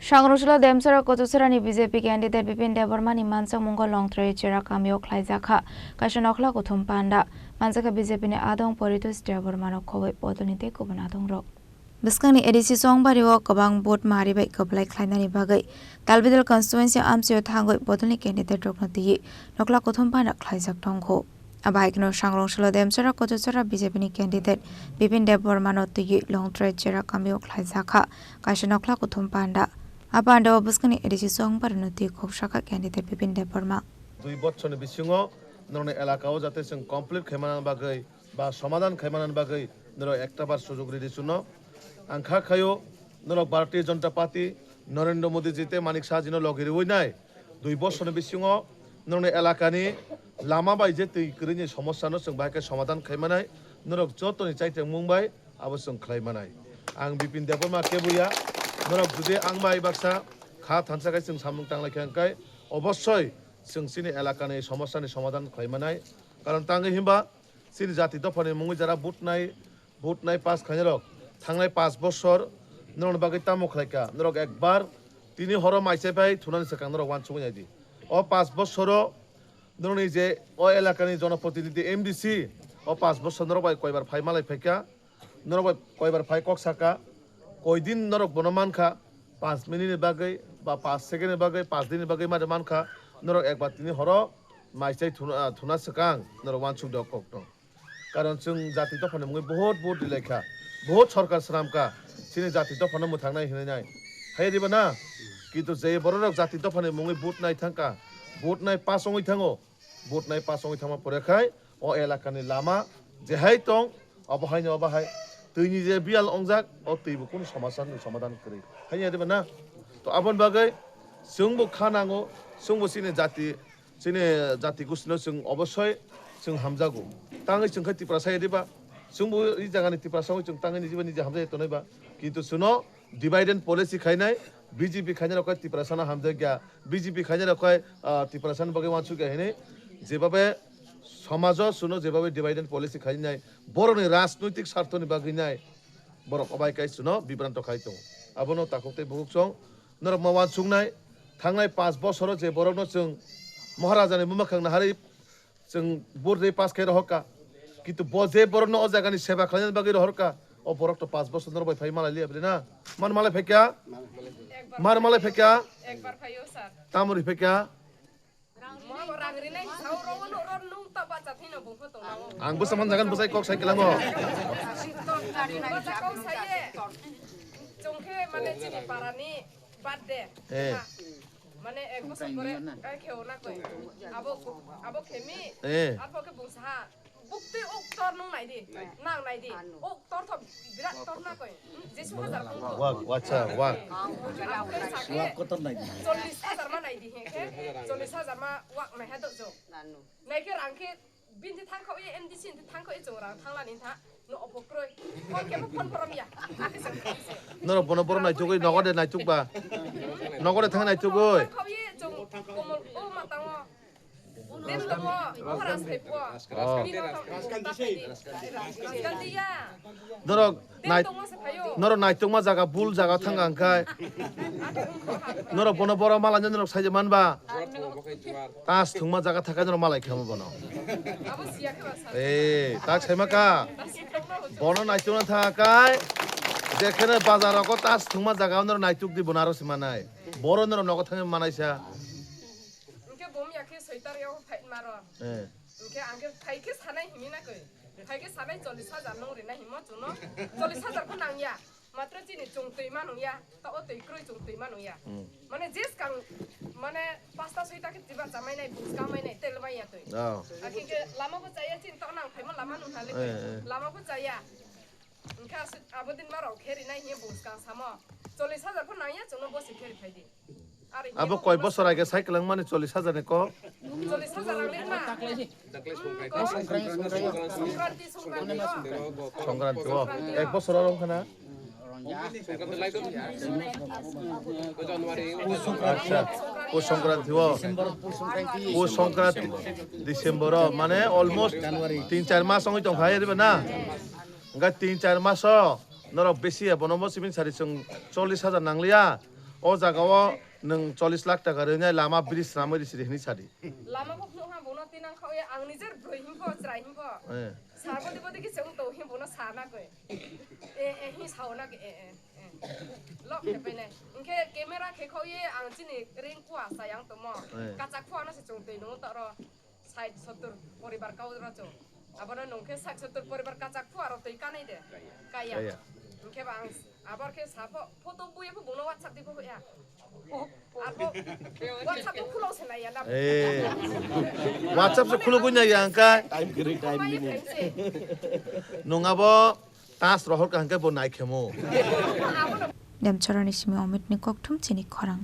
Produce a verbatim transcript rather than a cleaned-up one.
Sangrongchwla Demchara Kochuchara ni B J P candidate Bipin Debbarma ni manjakmungo Longtrai Chera kamio khlaijak kha kaisa nokhla kuthum panda. Manjakha B J P ni adong Poritos Debbarma no khoboi bodol ni tei kubun adong rok. Bwskangni A D C Chongbario kwbang vote mari bai kwplai khlainani bagwi Talbidal constituency amchaio thangwi bodolni candidate rokno twiwi nokhla kuthum panda khlaijak tongkho. Abo hai kheno Sangrongchwla Demchara Kochuchara B J P ni candidate Bipin Debbarma no twiwi Longtrai Chera kamio khlaijak kha kaisa nokhla kuthum panda. A pandao bwskangni A D C Chongbario no twi khoksa kha candidate Bipin Debbarma. Dui bochorni bisingo norokni elakao jate chwng complete khaimani bagwi ba somadhan khaimani bagwi norok ekta bar sujog ridi chuno. Ang kha khaio norok Bharatiya Janata Party, Narendra Modi ji tei Manik Saha jino logi riwi nai. Dui bochorni bisingo norokni elakani lama bai je twi kwrwini somosyano chwng bahai khe somadhan khaimanai. Norok jotoni chaitengmung bai abo chwng khlaimanai. Ang Bipin Debbarma kebuya, norok jodi ang bai baksa kha thansa khai chwng samung tanglai khe hwnkhe obossoi chwng chini elakani somosyani somadhan khlaimanai. Karon tangwi himba chini jati dophani mungwi jara vote nai, vote nai pass khainai rok thangnai paanch bochor norokni bagwi tamo khlaikha, norok ekbar tini horo maichai bai thunani swkang norok uansugwi naidi. O paanch bochoro norokni je o elakani jonoprotinidhi M D C o paanch bochor norok bai koibar phai malai phaikha, norok bai koibar phai kok saka, koidin norok bono mankha, paanch minute ni bagwi ba paanch second ni bagwi, paanch din ni bagwi mari mankha, norok ekbar tini horo maichai thuna, thuna swkang norok uansuk de o kokno. Karon chwng jati dophani mungwi bohot vote rilaikha, bohot sorkar swnamkha, chini jati dophano mwthangnai hinwi nai. Hai riba na? Kintu je bororok jati dophani mungwi vote nai thangkha, vote nai pass wngwi thango, vote nai pass wngwi thangma pore khai o elakani lama jehai tong, obo haino obo hai twini je biyal ongjak, o twibo kunu somasani somadhan kwrwi. Hai riba na? To aboni bagwi chwngbo kha nango, chwngbo chini jati Chini jati gustino chwng obossoi chwng hamjago. Tangwi chwng khe Tiprasa ya diba? Chwngbo i jagani Tiprasa wngwi chwng tangwi nijiba niji hamjai tonwi ba? Kintu chwngno divide and policy khainai, B J P khainai rok khe Tiprasano hamjakya, B J P khainai rok khe, ah, Tiprasani bagwi uansukya hinwi jebabe somajo chwngno jebabe divide and policy khainai, borokni rajnoitik sarthoni bagwi nai borok obai kai chwngno bibranto khai tongo. Abono takhuk tei bukhuk chwng Norok ma uansuknai, thangnai paanch bosoro je borokno chwng Maharajani buma khang naharwi chwng vote rwi pass khai rohorkha. Kintu bo je borokno o jagani seba khlainani bagwi rohorkha, o borok to paanch bosor norok bai phai malai liya bwle na? Man malai phaikha? Mar malai phaikha? Ekbar phaio, sir. Tamo rwi phaikha? Mo rang rinai sao ro no ro nung ta bacha thino bung pho tong nao. Ang bwsa man jagan bwsai kok sai kelango. Bacha kok sai ye. Chong khe mane chini parani birthday. Eh. Ha. Mane ek bosor pore kai kheo na koi. Abo, abo khemi. Eh. Arpho khe bung saha. Buktwi uk tor nung nai di, nang nai di. Uk tor thok birat tor na koi. Hmm, jesu hajar kong thok. Wak, wacha, wak. Ang khe sa khe chollish hajar ma nai di he khe, chollish hajar ma wak nai ha do jo. Nai khe rang khe bini thang kho ye M D C ni thang kho ye chong rang thang lani tha. No opo kroi. Phone khe phone porom ya. Akhe sa khe se. Norok bono borok naituk oi, nogo de naituk ba. Nogo de thang naituk oi. Thang kho ye chong komol o ma tango. Dem tongo, Maharaj hai po. Oh. Bini no tong, Rajkanti ya. Norok nai-, norok naitokma jaga, bul jaga thang ang khai. Norok bono boro malai norok sai man ba. Tas thungma jaga thakai norok malai khamo bono. Abo siya khe ba sa. Eh, tak sai ma ka. Bono naitokna thang kai. Jekhene bazar rogo tas thungma jaga norok naitok di bono aro si manai. Boro norok nogo thang manai sa. Hwnkhe bum ya khe soi tarik o phai maro. Eh. Hwnkhe ang khe phai khe sanai himi na koi. Phai khe sanai chollish hajar nung rina himo chuno. Chollish hajar pho nang ya. Matro chini chung twi ma nung ya. Ta o twi kroi chung twi ma nung ya. Hmm. Mane je skang mane pasta soi ta khe tiba chamai nai bus kamai nai tel mai ya twi. Oh. Akhe khe lama bo chaya chini to nang phai ma lama nung hali. Eh, eh. Lama bo chaya. Hwnkhe aswk abo din ma rok khe rinai hiye bung skang samo. Chollish hajar pho nang ya chwngno bo se khe ri phai di. Abo koi bosor age cycle wngmani chollish hajar ni kok? Chollish hajar rang ri ma. Songkranti, songkranti o. Songkranti o. Ek bosor oro wngkha na? Acha, Pus Songkranti o. Pus Songkranti, December o, mane almost tin char mas wngwi tongkha, ere ba na? Hwnkhe tin char mas o norok besi ya, bono bo sibin sari chwng chollish hajar nangliya. O jaga o nwng chollish lakh taka rwnai lama bridge swnamwi risi di hwnwi sadi. Lama bo phunukha bono tinang khawi ang nijer broi himkho chwrai himkho. Eh. Sabo di bodi khe chwng to him bono sana koi. E e hi sauna ke e e. Lok khe pene. Hwnkhe camera khe khawi ang chini ring kua sayang tomo. Eh. Kachak phua no se chwng twi nung to ro. Sait sottur poribar kau ro chwng. Abono nung khe sait sottur poribar kachak phua ro twi kanai de. Kaya. Kaya. Hwnkhe ba ang abor khe sa pho photo buya pho bono WhatsApp di pho ya. Arbo WhatsApp bo khulo se nai ya na. Eh. WhatsApp se khulo gunya ya angka. Time kiri time limit. Nung abo tas rohor ka hangke bo nai khemo. Demchorani simi Omitni kokthum chini khorang.